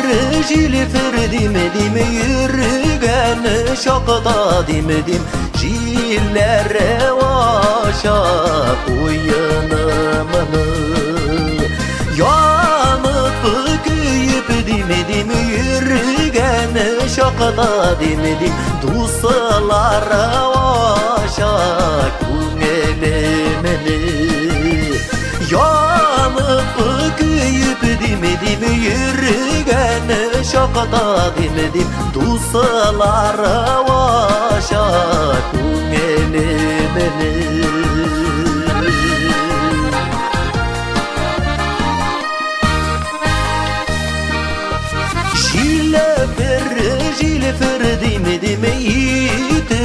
Җилфер дим-дим йөргән чакта дим-дим җилләр ача куенымны. Янып көеп дим-дим йөргән чакта дим-дим дуслар ача күңелемне. Янып көеп дим-дим йөргән чакта дим-дим дуслар ача күңелемне. Җилфер дим-дим итүдәй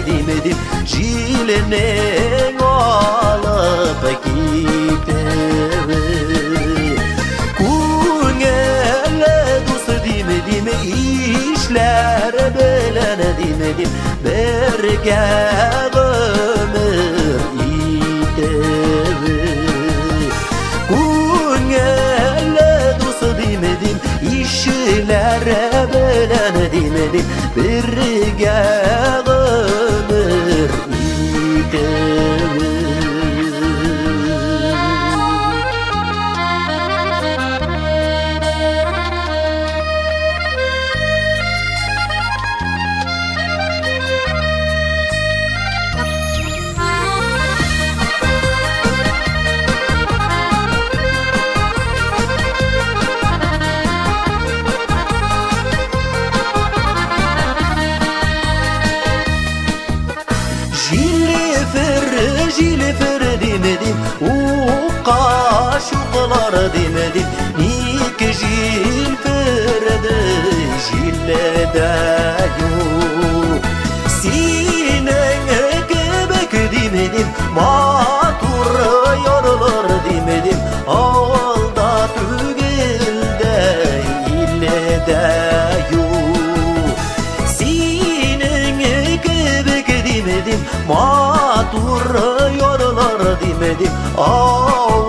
дим-дим җиленең алып китүе. Күңеле дус дим-дим ишләр белән дим-дим бергә гомер итүе. Күңеле дус дим-дим ишләр белән дим-дим бергә гомер итүе. Җилфер дим-дим укка чуклар дим-дим ник җилферде җилледә юк. Синең кебек дим-дим матур ярлар дим-дим авылда түгел дә илдә юк. Синең кебек дим-дим матур ярлар дим-дим авылда